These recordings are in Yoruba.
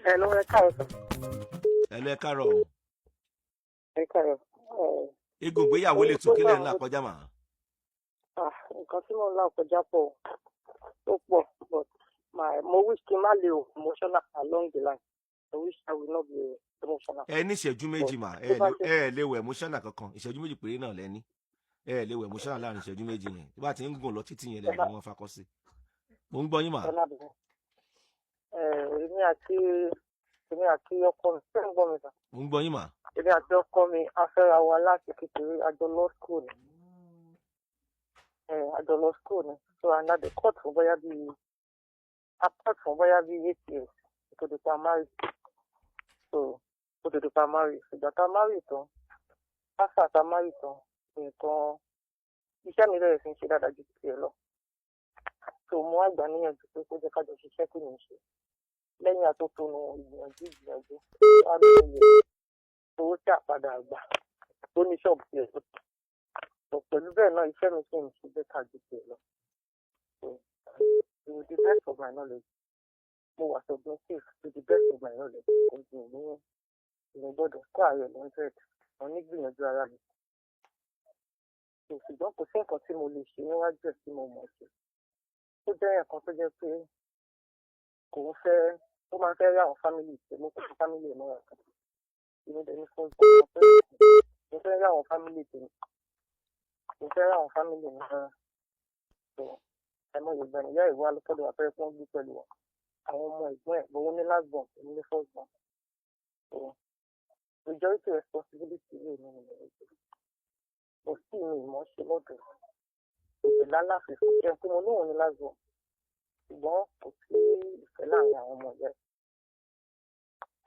Hello, ẹ káàárọ̀ sir. Hello, ẹ káàárọ̀ o. Ẹ káàárọ̀. Egun ìgbéyàwó lè tún kílẹ̀ ńlá kọjá mà. Ah, nǹkan tí mò ń là kọjá pọ̀, ó pọ̀, but mo wish kí n má lè o emotional along the line. I wish I will not be emotional. Ẹ ní ìṣẹ́jú 2 mà. Ẹ Tó bá ẹ lè wẹ̀ emotional kankan. Ìṣẹ́jú 2 péré náà lẹ́ní. Ẹ lè wẹ̀ emotional láàrin ìṣẹ́jú 2 yẹn. Tí bá ti ń gùn lọ títí yẹn, lè wọ́n fakọ́ sí. Mo ń gbọ́ yín mà. Ẹ má bínú. Èmi àti ọkọ mi, ṣé ń gbọ́ mi sir? Mo ń gbọ́ yín mà. Èmi àti ọkọ mi, a fẹ́ra wa láti kékeré, a jọ lọ school ni. A jọ lọ school ni. So and at the court fún bóyá bíi a court fún bóyá bíi 8 years kó tó di pa marry. So kó tó di pa marry. Ìgbà tá a marry tán, after tá a marry tán, nǹkan iṣẹ́ mi bẹ̀rẹ̀ sí ń ṣe dáadáa ju tiẹ̀ lọ. So mo wá gbà níyànjú pé kó jẹ́ ká jọ ṣiṣẹ́ tí mi ń ṣe. Lẹ́yìn àtótónu ìgbìyànjú, wá lóye owó tí a padà gbà tó ní ṣọ́ọ̀bù tiẹ̀ tó tọ̀. Pẹ̀lú bẹ́ẹ̀ náà, iṣẹ́ mi sì ń ṣe better ju tiẹ̀ lọ. So to the best of my knowledge, mo wà submissive to the best of my knowledge. Kò sì ní ìyẹn gbọ́dọ̀ kó ààrẹ 100, mo ní gbìyànjú ara mi. So ṣùgbọ́n kò sí nǹkan tí mo lè ṣe níwájú ẹ̀ tí mo mọ̀ ṣe. Ó jẹ́ nǹkan tó jẹ́ pé kò ń fẹ́, ó máa ń fẹ́ rí àwọn family tẹ̀ mo kó family ẹ̀ mọ́ra kan. Èmi dẹ̀ ní first born. Mo fẹ́ rí àwọn family tèmi, mo fẹ́ rí àwọn family mi rárá. So àìmọye ìgbà nìyá ìwà lọ́sọ̀dọ̀ wà fẹ́rẹ́ fún gbé pẹ̀lú wọn, àwọn ọmọ ẹ̀gbọ́n ẹ̀ bọ́wọ́ ní last born, èmi ní first born. So majority responsibility lè ní ìmọ̀ ẹ̀jẹ̀ kò sí mi ìmọ̀ ṣe lọ́dọ̀ òbí lálàáfíà fún jẹun pé mo lóun ní last born, ṣùgbọ́n kò sí ìfẹ́ láàrin àwọn ọmọ ìyá ẹ̀,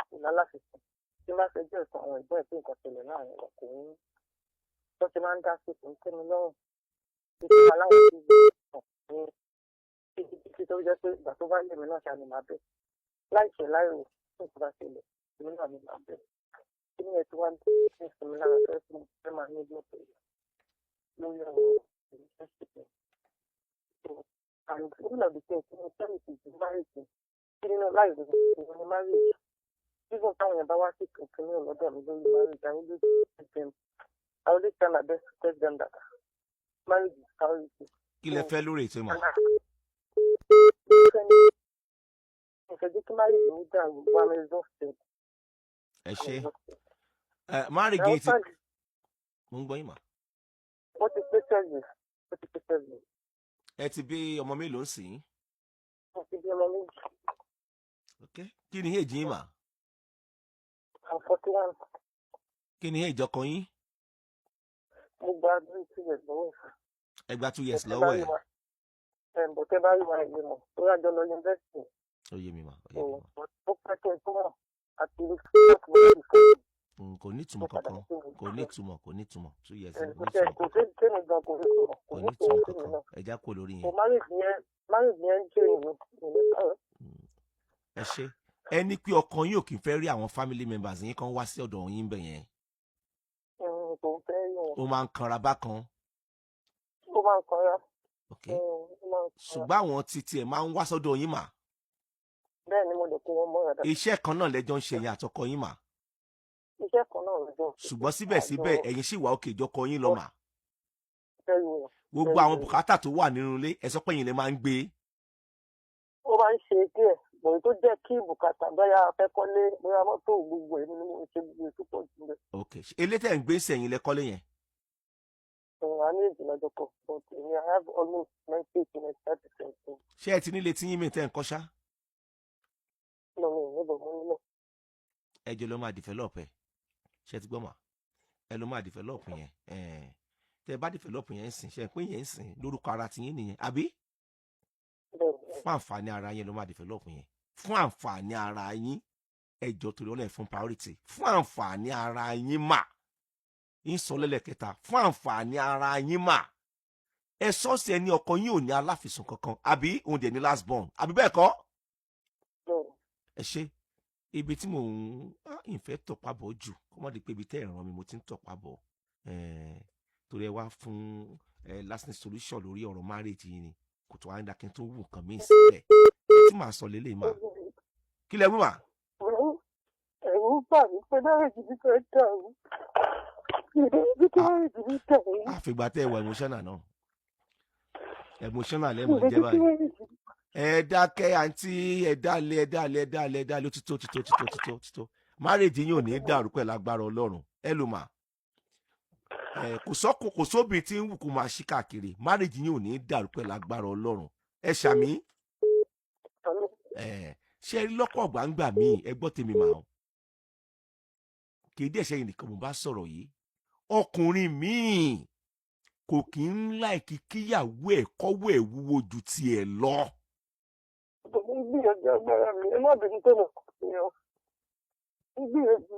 kò lálàáfíà fún. Tí n bá fẹjọ́ ẹ̀sùn àwọn ẹ̀gbọ́n ẹ̀ pé nǹkan ṣẹlẹ̀ láàrin wọn, kò ń tó ṣe máa ń dá sí, kò ń tẹ́ mi lọ́rùn títí aláwọ̀ tí ní títí títí tó jẹ́ pé ìgbà tó bá lè mí náà ṣáà ni màá bẹ̀ láìṣẹ̀ láìrò tí nǹkan bá ṣẹlẹ̀, èmi náà ni màá bẹ̀. Kí ni ẹ ti wá ní ìsinmi lára fẹ́ fún mi fẹ́ máa ní blood pressure lórí ọ̀rọ̀ relationship yẹn? So and one of the things tí mo tell you is marriage kí nínú láì lè ìwọ ni marriage. Even táwọn èèyàn bá wá sí opinion lọ́dọ̀ mi lórí marriage, I always try my best to tell them that marriage is priority. Kí lẹ fẹ́ lórí ètò ìmọ̀? Mo fẹ́ jẹ́ kí marriage mi dàrú, but I'm exhausted. Ẹ I'm ṣe. exhausted. Ẹ marriage My yìí ti husband, mo ń gbọ́ yín mà. Ó ti pé 12 years. Ó ti pé 12 years. Ẹ ti bí ọmọ mélòó ń sìn? Mo ti bí ọmọ méjì. Ok, kí ni age yín mà? I'm 41. Kí ni age ọkọ yín? Mo gba bíi 2 years lọ́wọ́ ẹ̀. Ẹ gba 2 years lọ́wọ́ ẹ̀? Ẹ̀ bọ̀ tẹ́ bá rí wa, ìlú mọ̀ tó yàjọ lọ yunifásitì. Ó yé mi mà, ó yé mi mà. Ó pẹ́ kí n tó mọ̀ àti láti wọ́n ti fún mi. Kò ní ìtumọ̀ kankan, kò ní ìtumọ̀, kò ní ìtumọ̀. 2 years kò Kò ní tẹ ìtumọ̀ kò kankan. sí tèmi gan, kò ní ìtumọ̀, Kò kò ní ní ìtumọ̀ ìtumọ̀ sí mi kankan. náà. Ẹ já kúrò lórí Kò yẹn. Marriage yẹn ń jẹ́ ìlú ìlú sọ̀rọ̀. Ẹ ṣe. Ẹ ní pé ọkọ yín ò kì í fẹ́ rí àwọn family members yín kan wá sí ọ̀dọ̀ yín bẹ̀ yẹn? Kò ń fẹ́ rí wọn. Ó máa ń kanra bákan? Ó máa ń kanra. Ok. Ó máa ń kanra. Ṣùgbọ́n àwọn títí ẹ̀ máa ń wá sọ́dọ̀ yín mà? Bẹ́ẹ̀ ni, mo lè kó wọn mọ́ra dáadáa. Iṣẹ́ kan náà lẹ́jọ́ ń ṣe yẹn àtọkọ yín mà? Iṣẹ́ kan náà lọ́jọ́. Ṣùgbọ́n síbẹ̀síbẹ̀, ẹ̀yin sì wà òkè ìjọkọ yín lọ mà? Very well. Gbogbo àwọn bùkátà tó wà nínú ilé, ẹ sọ pé ẹ̀yin lè máa ń gbé? Ó máa ń ṣe díẹ̀ bọ̀dé tó jẹ́ kí bùkátà, bóyá a fẹ́ kọ́lé, bóyá mọ́tò, gbogbo ẹ̀ ni mo ṣe, gbogbo ètò pọ̀ jù lọ. Ok, ilé tẹ̀ ń gbé sẹ́yìn lẹ kọ́lé yẹn? Ẹ̀rọ a ní èjì lọ́jọ́ kan, but èmi, I have almost 90 to 95%. Ṣé ẹ ti nílé tí yín mi tẹ́ ń kọ́ ṣá? Lọ mi níbọ̀ mo nílẹ̀. Ẹ jẹ́ ló máa develop ẹ. Ṣé ti gbọ́ mà? Ẹ ló máa develop yẹn. Tẹ bá develop yẹn ń sìn, ṣe pé yẹn ń sìn lórúkọ ara tiyín nìyẹn, àbí? Bẹ́ẹ̀ ni. Fún àǹfààní ara yín ló máa develop yẹn, fún àǹfààní ara yín. Ẹ jọ, torí ọlọ́ọ̀, fún priority, fún àǹfààní ara yín mà. Ń sọ lẹ́lẹ́kẹta, fún àǹfààní ara yín mà. Ẹ sọ́ọ̀sì, ẹni ọkọ yín ò ní aláfisùn kankan, àbí? Òun dẹ̀ ní last born, àbí bẹ́ẹ̀ kọ́? Bẹ́ẹ̀ ni. Ẹ ṣe. Ibi tí mò ń ìfẹ́ tọ̀pá bọ̀ jù kó má di pé ibi tẹ́ ẹ̀ ràn mí mo ti ń tọ̀pá bọ̀. Torí ẹ wá fún ẹ lasting solution lórí ọ̀rọ̀ marriage yìí ni kò tó wá ń da kí n tó wù nǹkan míì sílẹ̀ tí màá sọ lélẹ̀ mà. Kí lẹ wí mà? bà mí pé marriage mi fẹ́ dàrú. Mi ò dẹ̀ fẹ́ kí marriage mi dàrú. Àfìgbà tẹ́ ẹ wà emotional náà, emotional Mi ò lẹ́mọ̀ dẹ̀ jẹ́ fẹ́ kí báyìí. marriage mi. Ẹ dákẹ́, àǹtí, ẹ dálé, ẹ dálé, ẹ dálé, ẹ dálé. Ó ti tó, ti tó, ti tó, ti tó, ti tó. Marriage yín ò ní dàrú pẹ̀lú agbára Ọlọ́run. Ẹ lò mà ẹ, kò sọ́kù, kò sóbì tí ń wù kó máa ṣí káàkiri. Marriage yín ò ní dàrú pẹ̀lú agbára Ọlọ́run. Ẹ ṣàmì. Ẹ ṣe rí, lọ́pọ̀ gbàǹgbà míì, ẹ gbọ́ tèmi mà ó, kì í dẹ̀ ṣe nìkan mo bá sọ̀rọ̀ yìí. Ọkùnrin míì kò kí ń like kíyàwó ẹ̀ kọ́wọ́ ẹ̀ wúwo ju tiẹ̀ lọ. Mo ń gbìyànjú agbára mi. Ẹ má bínú pé mo kọ̀ sí ọ. Mo ń gbìyànjú.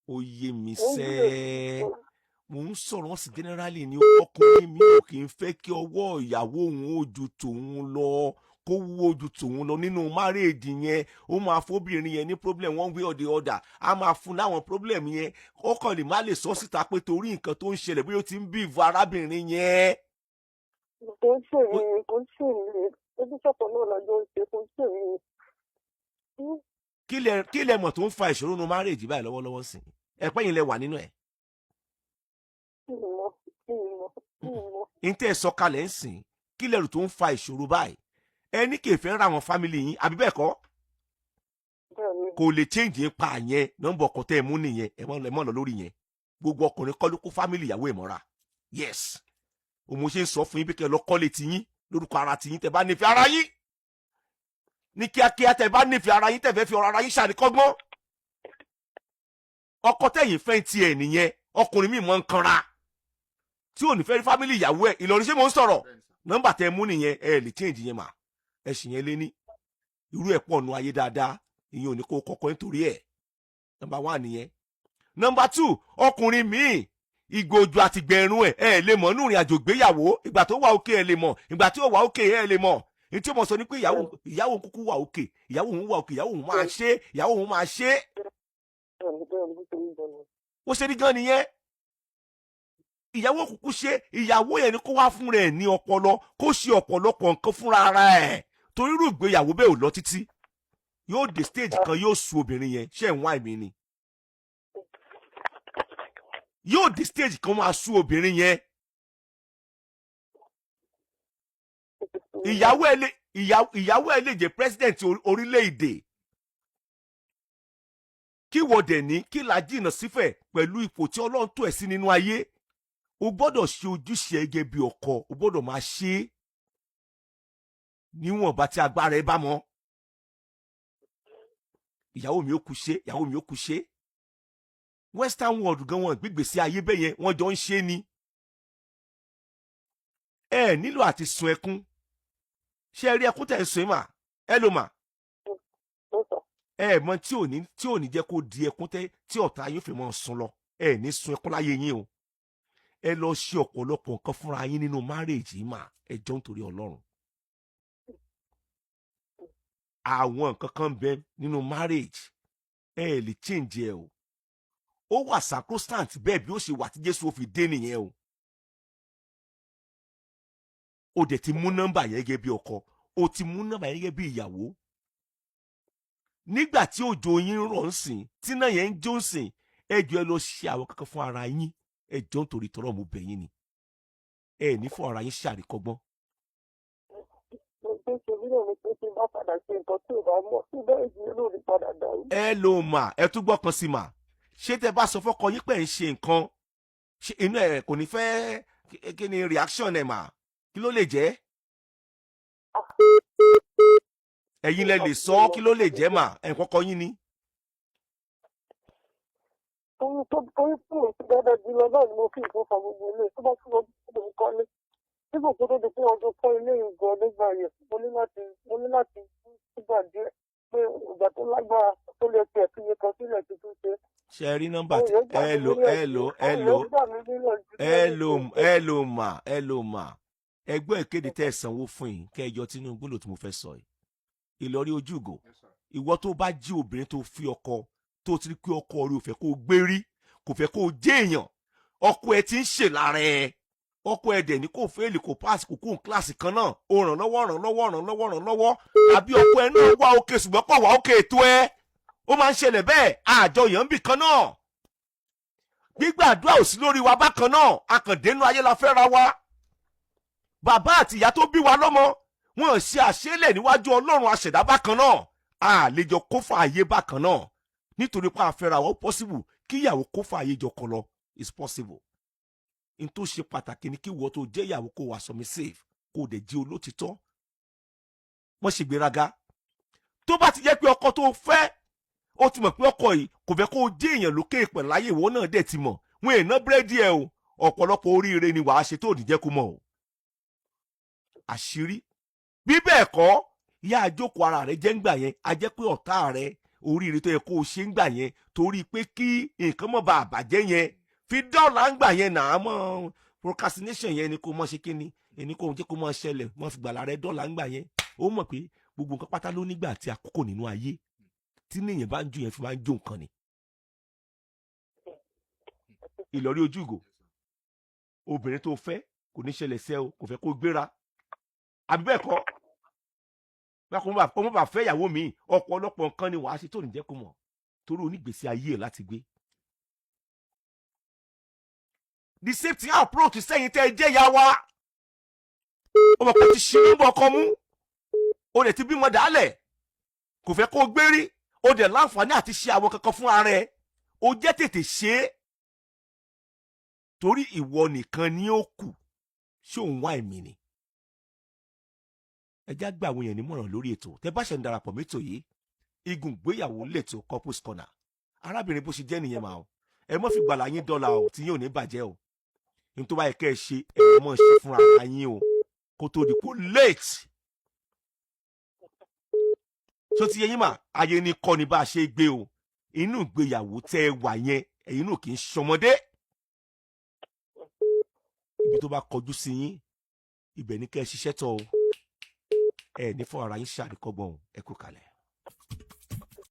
Ó yé mi. Mo ń Sẹ́ẹ́ gbìyànjú. Mò ń sọ̀rọ̀ sí generally ni. Ọkùnrin mi ò kì í fẹ́ kí ọwọ́ ìyàwó òun ó ju tòun lọ, kó wúwo ju tòun lọ nínú marriage yẹn. Ó máa fóbìnrin yẹn ní problem one way or the other. Á máa fún láwọn problem yẹn. Ó kàn lè má lè sọ síta pé torí nǹkan tó ń ṣẹlẹ̀, bóyá ó ti ń bí ìvọ arábìnrin yẹn. Kò ń ṣe mí, kò ń ṣe mí. Ojúṣọ̀pọ̀ náà lájọ ń ṣe, kò ń ṣe mí. Kí lẹ mọ̀ tó ń fa ìṣòro nínú marriage báyìí lọ́wọ́lọ́wọ́ sí ẹ pẹ́ yín lẹ wà nínú ẹ̀? Mi ì mọ̀, mi ì mọ̀, mi ì mọ̀. Ní tẹ́ ẹ sọ kalẹ̀ ń sìn, kí lẹ rò tó ń fa ìṣòro báyìí? Ẹ ní kì í fẹ́ ra àwọn family yín, àbí bẹ́ẹ̀ kọ́? Bẹ́ẹ̀ ni. Kò lè change ń pa yẹn. Nọ́mbà ọkọ tẹ́ ẹ mú nìyẹn. Ẹ mọ́ lọ lórí yẹn. Gbogbo ọkùnrin kọ́ ló kó family ìyàwó ẹ̀ mọ́ra. Yes, òun ṣe ń sọ fún yín pé kẹ́ ẹ lọ kọ́lé tiyín lórúkọ ara tiyín. Tẹ́ bá nífẹ̀ẹ́ ara yín ní kíákíá, tẹ́ bá nífẹ̀ẹ́ ara yín, tẹ́ fẹ́ fi ọ̀rọ̀ ara yín ṣàríkọ́gbọ́n, ọkọ tẹ̀yìn fẹ́ tiẹ̀ nìyẹn. Ọkùnrin mi mọ̀ ń kanra tí ò ní fẹ́ rí family ìyàwó ẹ̀. Ìlọrin, ṣé mo ń sọ̀rọ̀? Nọ́mbà tẹ́ mú nìyẹn. Ẹ lè change yẹn mà. Ẹ sì yẹn lé ní irú ẹ̀ pọ̀ nù ayé dáadáa. Ìyẹn ò ní kó kọ́kọ́ nítorí ẹ̀. Nọ́mbà 1 nìyẹn. Nọ́mbà 2, ọkùnrin míì, ìgbòjò àti gbẹ̀rún ẹ̀, ẹ lè mọ̀ nínú ìrìn àjò ìgbéyàwó. Ìgbà tó wà òkè, ẹ lè mọ̀. Ìgbà tí ó wà òkè, ẹ lè mọ̀. Ní tí ó mọ̀ sọ ni pé ìyàwó kúkú wà òkè, ìyàwó òun wà òkè, ìyàwó òun máa ṣe, ìyàwó òun máa ṣe. Bẹ́ẹ̀ ni, bẹ́ẹ̀ ni, bó ṣe rí gan ni. Ó ṣe ní gan nìyẹn. Ìyàwó kúkú ṣe, ìyàwó yẹn ni kó wá fún rẹ̀ ní ọpọlọ, kó ṣe ọ̀pọ̀lọpọ̀ nǹkan fúnra ara ẹ̀, torí irú ìgbéyàwó bẹ́ẹ̀ ò lọ títí. Yóò dé stage kan, yóò sú obìnrin yẹn. Ṣé ń wá ìmí ni? Yóò dé stage kan, máa sú obìnrin yẹn. Ìyàwó ẹ lè jẹ́ president orílẹ̀-èdè, kí wọ́n dẹ̀ ní kí là jìnnà sífẹ̀ pẹ̀lú ipò tí Ọlọ́run tó ẹ̀ sí nínú ayé. O gbọ́dọ̀ ṣe ojúṣe ẹ gẹ́gẹ́ bí ọkọ. O gbọ́dọ̀ máa ṣe é níwọ̀nba tí agbára ẹ bá mọ. Ìyàwó mi ó kú ṣe, ìyàwó mi ó kú ṣe. Western world gan, wọn gbígbèsè ayé bẹ́ẹ̀ yẹn, wọ́n jọ ń ṣe ni. Ẹ nílò àti sun ẹkún. Ṣé ẹ rí ẹkún tẹ̀ ń sun mà? Ẹ ló mà. Ó sọ. Ẹ mọ tí ò ní jẹ́ kó di ẹkún tẹ́ tí ọ̀tá yóò fi máa sun lọ. Ẹ ní sun ẹkún láyé yín o. Ẹ lọ ṣe ọ̀pọ̀lọpọ̀ nǹkan fúnra yín nínú marriage yìí mà. Ẹ jọ ń torí Ọlọ́run, àwọn nǹkan kan bẹ nínú marriage, ẹ lè change ẹ o. Ó wà sacrosanct bẹ́ẹ̀ bí ó ṣe wà tí Jésù ó fi dé nìyẹn o. Ó dẹ̀ ti mú nọ́mbà yẹn gẹ́gẹ́ bí ọkọ, ó ti mú nọ́mbà yẹn gẹ́gẹ́ bí ìyàwó. Nígbà tí òjò yín rọ̀ ń sìn, tí náà yẹn ń jó ń sìn, ẹ jọ̀ọ́, ẹ lọ ṣe àwọn kankan fún ara yín. Ẹ jọ̀ọ́, nítorí tọrọ mo bẹ̀ yín ni. Ẹ ní fún ara yín ṣàríkọ́gbọ́n. Mo tó ṣe mí náà ni pé tí n bá padà ṣe nǹkan tí ò bá mọ̀ tí bẹ́ẹ̀ ni ló ní padà dàrú. Ẹ ló mà, ẹ tún gbọ́ kan sí mà. Ṣé tẹ bá sọ fọ́kọ yín pé ń ṣe nǹkan, ṣé inú ẹ kò ní fẹ́? Kí ni reaction ẹ mà? Kí ló lè jẹ́? Ẹ̀yin lẹ lè sọ kí ló lè jẹ́ mà. Ẹ̀ kọ́kọ́ yín ni. Torí tó torí tí mo ti dáadáa jù lọ náà ni mo fi nǹkan fa gbogbo ilé tó bá tún lọ bí mo kọ́lé dípò kó tó di pé ọdún kọ́ ilé ìgbọ́ nígbà yẹn, mo ní láti túbà díẹ̀ pé ìgbà tó lágbára tó lè tiẹ̀ fi iye kan sílẹ̀ tuntun ṣe. Ṣe rí nọ́mbà tí ẹ lò? Ẹ lò, ẹ lò, ẹ lò, ẹ lò mà, ẹ lò mà. Ẹgbẹ́ ìkéde tẹ́ ẹ sanwó fún yìí, kẹ́ ẹ yọ Tinubu lò tí mo fẹ́ sọ yìí. Ìlọrí ojúgò, ìwọ tó bá jí obìnrin tó fi ọkọ tó ti rí pé ọkọ rẹ ò fẹ́ kó o gbé rí, kò fẹ́ kó o jẹ́ èèyàn, ọkọ ẹ ti ń ṣe lára ẹ, ọkọ ẹ dẹ̀ ní kò fail, kò pass, kò kó kíláàsì kan náà, ó ràn lọ́wọ́, ràn lọ́wọ́, ràn lọ́wọ́, ràn lọ́wọ́, àbí ọkọ ẹ náà wá òkè ṣùgbọ́n kò wá òkè ètò ẹ, Ó máa ń ṣẹlẹ̀ bẹ́ẹ̀. Àjọyọ̀ ń bì kan náà, gbígbàdúrà ò sí lórí wa bákan náà. Akàndénú ayé la fẹ́ ra wa. Bàbá àti ìyá tó bí wa lọ́mọ, wọn ṣe àṣélẹ̀ níwájú Ọlọ́run àṣẹ̀dá bákan náà. A lè jọ kó fààyè bákan náà nítorí pé a fẹ́ra wa. Ó possible kí ìyàwó kó fààyè jọ kọ lọ, is possible. N tó ṣe pàtàkì ni kí ìwọ tó jẹ́ ìyàwó kó wà submissive, kó dẹ̀ jẹ́ olótìtọ́, wọ́n ṣe gbéraga. Tó bá ti jẹ́ pé ọkọ tó fẹ́, ó ti mọ̀ pé ọkọ yìí kò fẹ́ kó jẹ́ èèyàn lókè ìpẹ̀ láyé, ìwọ náà dẹ̀ ti mọ̀ wọn èèyàn búrẹ́dì ẹ̀ o. Ọ̀pọ̀lọpọ̀ oríire ni wàá ṣe tó ní jẹ́ kó mọ̀ o. Àṣírí bí bẹ́ẹ̀ kọ́, ìyá àjókòó ara rẹ̀ jẹ́ ńgbà yẹn, a jẹ́ pé ọ̀tá rẹ̀ oríire tó yẹ kó o ṣe ńgbà yẹn, torí pé kí nǹkan mọ̀ bá àbàjẹ́ yẹn fi dọ́là ńgbà yẹn náà mọ́. Procrastination yẹn ni kó mọ̀ ṣe kíni ẹni kó jẹ́ kó mọ̀ ṣẹlẹ̀ mọ́ fi gbàlà rẹ̀ dọ́là ńgbà yẹn. Ó mọ̀ pé gbogbo nǹkan pátá ló nígbà àti àkókò nínú ayé. Tí níyẹn bá ń jó yẹn fi máa ń jó nǹkan ni. Ìlọrí ojú ìgò, obìnrin tó fẹ́ kò ní ṣẹlẹ̀ sẹ́ o, kò fẹ́ kó gbéra, àbí bẹ́ẹ̀ kọ́? Kó má bàa fẹ́ ìyàwó mi. Ọ̀pọ̀lọpọ̀ nǹkan ni wàá ṣe tó ní jẹ́ kó mọ̀, torí onígbèsè ayé ẹ̀ láti gbé. The same thing approach sẹ́yìn tẹ́ ẹ jẹ́ ìyá wa. Ó mọ̀ pé ó ti ṣe nọ́mbà ọkọ mú, ó dẹ̀ ti bímọ dálẹ̀, kò fẹ́ kó gbé rí. Ó dẹ̀ láǹfààní àti ṣe àwọn kankan fún ara ẹ̀. Ó jẹ́ tètè ṣe é, torí ìwọ nìkan ni ó kù. Ṣé òun wá ẹ̀mí ni? Ẹ já gba àwọn èèyàn nímọ̀ràn lórí ètò. Tẹ bá ṣe ń darapọ̀ mẹ́tò yìí, igun ìgbéyàwó lẹ́tọ̀, Couples Corner. Arábìnrin, bó ṣe jẹ́ nìyẹn mà o. Ẹ mọ́ fi gbàlà yín dọ́là o, tí yín ò ní bàjẹ́ o. Ní tó bá yẹ kẹ́ ẹ ṣe, ẹ mọ̀ ṣe fúnra ara yín o, kó tó di kó late. Tó ti yẹ yín mà, ayé ní kọ́ ni bá a ṣe gbé o. Inú ìgbéyàwó tẹ́ ẹ wà yẹn, ẹ̀yin náà kì í ṣọmọdé. Ibi tó bá kọjú sí yín, ibẹ̀ ní kẹ́ ẹ ṣiṣẹ́ tọ̀ o. Ẹ ní fún ara yín ṣàríkọ́gbọ̀n o. Ẹ kú kalẹ̀.